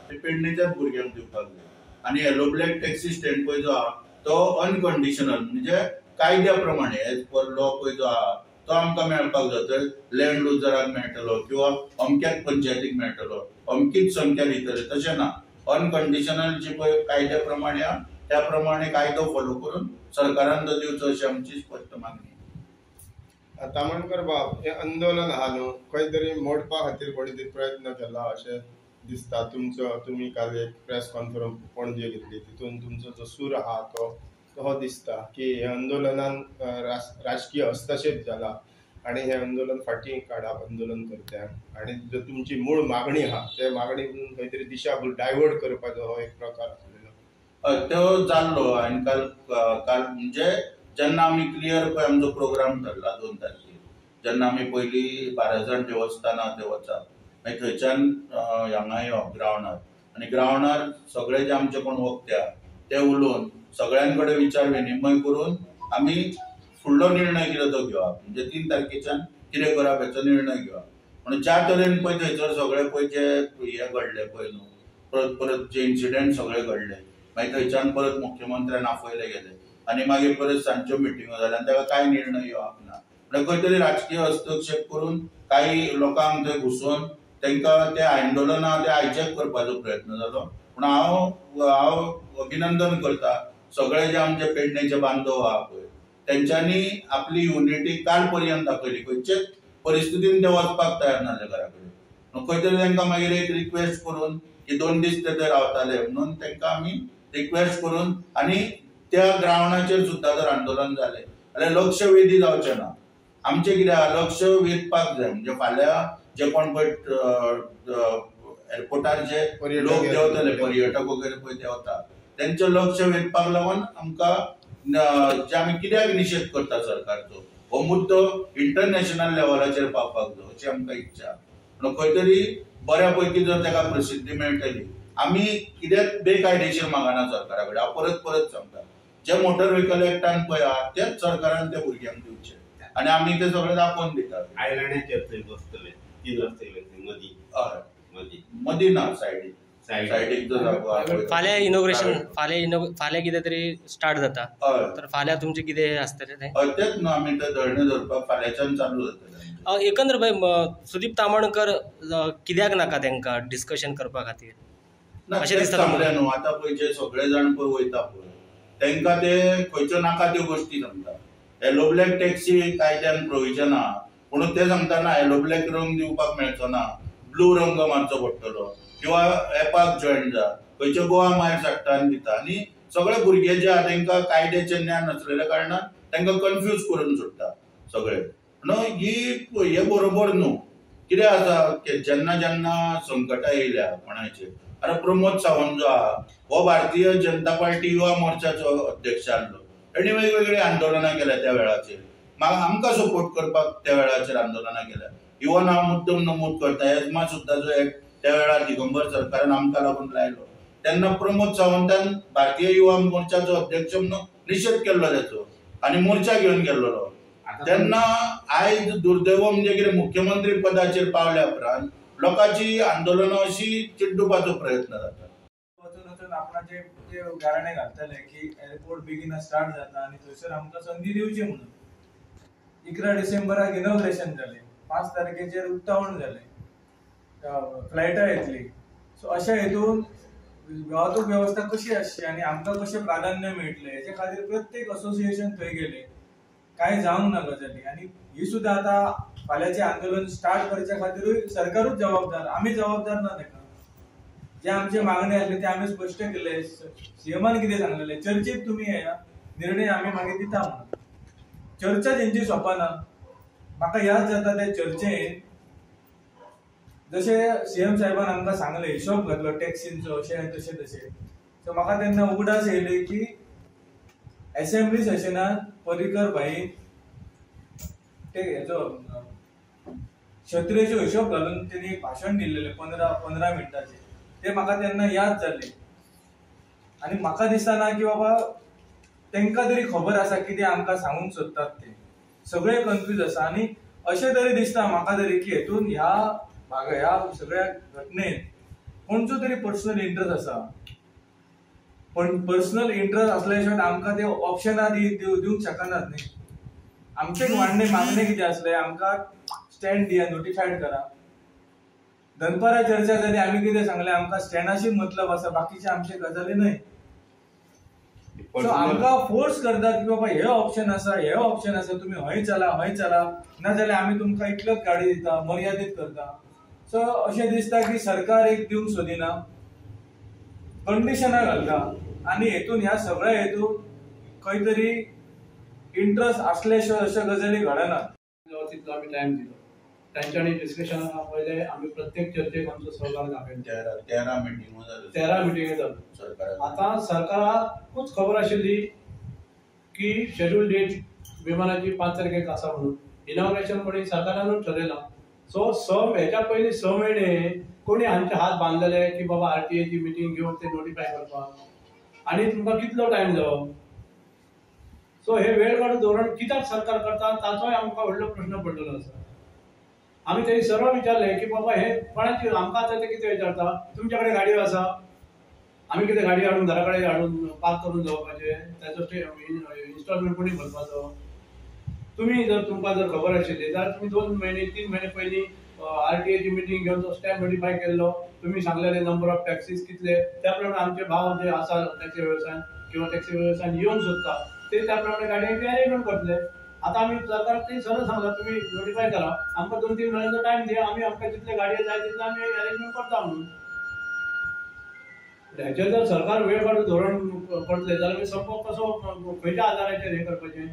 ते पेडणेच्याच भुरग्यांक दिवपाक जाय. आनी येलो ब्लॅक टॅक्सी स्टँड पळय जो आहा तो अनकंडिशनल म्हणजे कायद्या प्रमाणे एज पर लॉ पळय जो आहा तो आमकां मेळपाक जाय. तर लँड लुजराक मेळटलो किंवा अमक्याच पंचायतीक मेळटलो, अमकीच संख्या दितले तशें ना. अनकंडिशनल जी पळय कायद्या प्रमाणे आहा त्या प्रमाणे कायदो फॉलो करून सरकारान तो दिवचो अशी आमची स्पश्ट मागणी. तामणकर बाब, हे आंदोलन आहा न्हू खंय तरी मोडपा खातीर कोणी तरी प्रयत्न केला अशें दिसता. तुमचो तुमी काल एक प्रेस कॉन्फरन्स पणजे घेतली, तितून तुमचो जो सूर आहा तो तो दिसता की हे आंदोलनान राजकीय हस्तक्षेप जाला आनी हे आंदोलन फाटीं काडप आंदोलन करत्यांक आनी जो तुमची मूळ मागणी आहा ते मागणी खंय तरी दिशा डायवर्ट करपाचो हो एक प्रकार आसलेलो तो जाल्लो. आनी काल काल म्हणजे जेन्ना आमी क्लियर पळय आमचो प्रोग्राम ठरला 2 तारखेर, जेन्ना आमी पयलीं बाराजण देवस्थानार थंय वचप, मागीर थंयच्यान हांगा येवप ग्रावंडार, आनी ग्रावंडार सगळे जे आमचे कोण वक्ते आहा ते उलोवन सगळ्यां कडेन विचार विनिमय करून आमी फुडलो निर्णय कितें तो घेवप, म्हणजे 3 तारखेच्यान कितें करप हेचो निर्णय घेवप. म्हणून ज्या तरेन पळय थंयसर सगळे पळय जे हे घडले पळय न्हू, परत परत जे इन्सिडंट सगळे घडले, मागीर थंयच्यान परत मुख्यमंत्र्यान आपयले गेले आनी मागीर परत सांजच्यो मिटिंगो जाल्यो आनी ताका कांय निर्णय येवप ना. म्हणल्यार खंय तरी राजकीय हस्तक्षेप करून काही लोकांक थंय घुसोवन तांकां ते आंदोलना ते हायजॅक करपाचो प्रयत्न जालो. पूण हांव हांव अभिनंदन करता सगळे जे आमचे पेडणेचे बांधव आहा पळय तेंच्यांनी आपली युनिटी काल पर्यंत दाखयली. खंयचेच परिस्थितीन ते वचपाक तयार नासले घरा कडेन. खंय तरी तांकां मागीर एक रिक्वेस्ट करून की 2 दीस ते थंय रावताले म्हणून तांकां आमी रिक्वेस्ट करून आनी त्या ग्रावंडाचेर सुद्दां जर आंदोलन जालें जाल्यार लक्ष वेधी जावचें ना. आमचें कितें आहा लक्ष वेधपाक जाय, म्हणजे फाल्यां जे कोण पळय एअरपोर्टार जे लोक देंवतले पर्यटक वगैरे पळय देंवता तेंचें लक्ष वेधपाक लागून आमकां जे आमी कित्याक निशेध करता सरकारचो हो मुद्दो इंटरनॅशनल लेवलाचेर पावपाक जाय अशी आमकां इच्छा. पूण खंय तरी बऱ्या पैकी जर ताका प्रसिद्धी मेळटली, आमी कित्याक बेकायदेशीर मागना सरकारा कडेन. हांव परत परत सांगता जे मोटर व्हेकल एक्टान पळय आहा तेच सरकारान त्या भुरग्यांक दिवचे आनी आमी ते सगळे दाखोवन दितात. आयलंडाचेर थंय बसतले 3 रस्ते मदीं, हय मदीं ना सायडीक, सायडीक जो जागो आहा. फाल्यां इनॉग्रेशन, फाल्यां कितें तरी स्टार्ट जाता, तर फाल्यां तुमचें कितें आसतलें तें? हय तेच न्हू आमी ते धरणे धरपाक फाल्यांच्यान चालू जातलें. एकंदर भाई सुदीप तामणकर कित्याक नाका तांकां डिस्कशन करपा खातीर अशें दिसता? सांगलें न्हू आतां पळय जे सगळे जाण पळय वयता पळय तांकां ते खंयच्यो नाका त्यो गोश्टी सांगता. येलो ब्लॅक टॅक्सी कायद्यान प्रोविजन आहा म्हणून ते सांगता ना येलो ब्लॅक रंग दिवपाक मेळचो ना, ब्लू रंग मारचो पडटलो किंवा एपाक जॉयन जा, खंयच्यो गोवा मायल्स हाडटा आनी दिता. आनी सगळे भुरगे जे आहा तांकां कायद्याचें ज्ञान नासलेल्या कारणान तांकां कन्फ्यूज करून सोडटा सगळे. न्हू ही हे बरोबर न्हू. कितें आसा की जेन्ना जेन्ना संकटां येयल्या कोणाचेर, आतां प्रमोद सावंत जो आहा हो भारतीय जनता पार्टी युवा मोर्चाचो अध्यक्ष आसलो, तेणी वेगवेगळीं आंदोलनां केल्या त्या वेळाचेर, आमकां सपोर्ट करपाक त्या वेळाचेर आंदोलनां केल्या. इवन हांव मुद्दम नमूद करता एजमा सुद्दां जो एक्ट त्या वेळार दिगंबर सरकारान आमकां लागून लायलो तेन्ना प्रमोद सावंतान भारतीय युवा मोर्चाचो अध्यक्ष म्हणून निशेध केल्लो तेचो आनी मोर्चा घेवन गेल्लो. तेन्ना आयज दुर्दैव म्हणजे कितें मुख्यमंत्री पदाचेर पावल्या उपरांत लोकांची आंदोलनां अशी चिड्डुपाचो प्रयत्न जाता. वचून वचून आपणाचे जे गाराणे घालतले की एअरपोर्ट बेगीन स्टार्ट जाता आनी थंयसर आमकां संदी दिवची म्हणून. 11 डिसेंबराक इनॉग्रेशन जालें, 5 तारखेचेर उक्तावण जालें, फ्लायटां येतली. सो अशा हेतून वाहतूक वेवस्था कशी आसची आनी आमकां कशें प्राधान्य मेळटलें हेचे खातीर प्रत्येक असोसिएशन थंय गेलें, कांय जावंक ना गजाली. आनी ही सुद्दां आतां फाल्यांचें आंदोलन स्टार्ट करच्या खातीरूय सरकारूच जबाबदार, आमी जबाबदार ना ताका. जे आमचे मागणे आसले ते आमी स्पश्ट केले, सीएमान कितें सांगलेलें चर्चेक तुमी येया, निर्णय आमी मागीर दिता म्हणून. चर्चा तेंची सोंपना. म्हाका याद जाता ते चर्चेन जशें सीएम साहेबान आमकां सांगलें, हिशोब घातलो टॅक्सींचो अशें तशें तशें, सो म्हाका तेन्ना उगडास येयले की एसेंब्ली सेशनान पर्रीकर भाई ते हेजो शत्रेचो हिशोब घालून तेणी एक भाशण दिल्लेलें 15 मिनटाचें, ते म्हाका तेन्ना याद जालें. आनी म्हाका दिसता ना की बाबा तांकां तरी खबर आसा कितें आमकां सांगूंक सोदतात ते, सगळे कन्फ्यूज आसा. आनी अशें तरी दिसता म्हाका तरी की हेतून ह्या भागा ह्या सगळ्या घटनेन कोणचो तरी पर्सनल इंट्रस्ट आसा. पण पर्सनल इंट्रस्ट असल्या शिवाय आमकां ते ऑप्शनां दिवंक शकनात न्ही. आमचें मागणें कितें आसलें, आमकां स्टँड दिया, नोटिफायड करा. दनपारा चर्चा जाली, आमी कितें सांगलें, आमकां स्टँडाशी मतलब आसा, बाकीचे आमचे गजाली न्हय. सो आमकां फोर्स करतात की बाबा हे ऑप्शन आसा, हे ऑप्शन आसा, तुमी हय चला हय चला, ना जाल्यार आमी तुमकां इतलोच गाडी दिता, मर्यादीत करता. सो अशें दिसता की सरकार एक दिवंक सोदिना, कंडिशनां घालता आनी हेतून ह्या सगळ्या हेतून खंय तरी इंट्रस्ट आसले शिवाय अश्यो गजाली घडना. तितलो आमी टायम दिलो तांच्यांनी डिस्कशना पयले आमी प्रत्येक चर्चेक आमचो सहभाग दाखयलो. 13 मिटिंगो जाल्यो, 13 मिटिंगो जाल्यो. आतां सरकाराकूच खबर आशिल्ली की शेड्यूल डेट विमानाची 5 तारखेक आसा म्हणून, इनॉग्रेशन कोणी सरकारानूच ठरयलां. सो हेच्या पयलीं 6 म्हयने कोणी हांचे हात बांदलेले की बाबा आरटीएची मिटींग घेवन ते नोटिफाय करपाक, आनी तुमकां कितलो टायम जावो. सो हे वेळ काडून धोरण कित्याक सरकार करता ताचोय आमकां व्हडलो प्रश्न पडलेलो आसा. आमी तेणी सरळ विचारलें की बाबा हे कोणाची, आमकां आतां ते कितें विचारता, तुमच्या कडेन गाडयो आसा, आमी कितें गाडी हाडून घरा कडेन हाडून पार्क करून जावपाचें, ताचो इन्स्टॉलमेंट कोणी भरपाचो. तुमी जर तुमकां जर खबर आशिल्ली जाल्यार तुमी 2 म्हयने 3 म्हयने पयलीं आरटीएची मिटींग घेवन तो स्टॅम्प नोटिफाय केल्लो, तुमी सांगलेले नंबर ऑफ टॅक्सीज कितले, त्या प्रमाणे आमचे भाव जे आसा टॅक्सी वेवसायान किंवा टॅक्सी वेवसायान येवंक सोदता ते त्या प्रमाणे गाडयांची अरेंजमेंट करतले. आतां आमी सरकाराक ते सरळ सांगला तुमी नोटिफाय करा, आमकां 2-3 म्हयन्यांचो टायम दिया, आमी आमकां जितले गाडयो जाय तितले आमी अरेंजमेंट करता म्हणून. हेचेर जर सरकार वेळ काडून धोरण करतले जाल्यार संप कसो खंयच्या आदाराचेर हें करपाचें.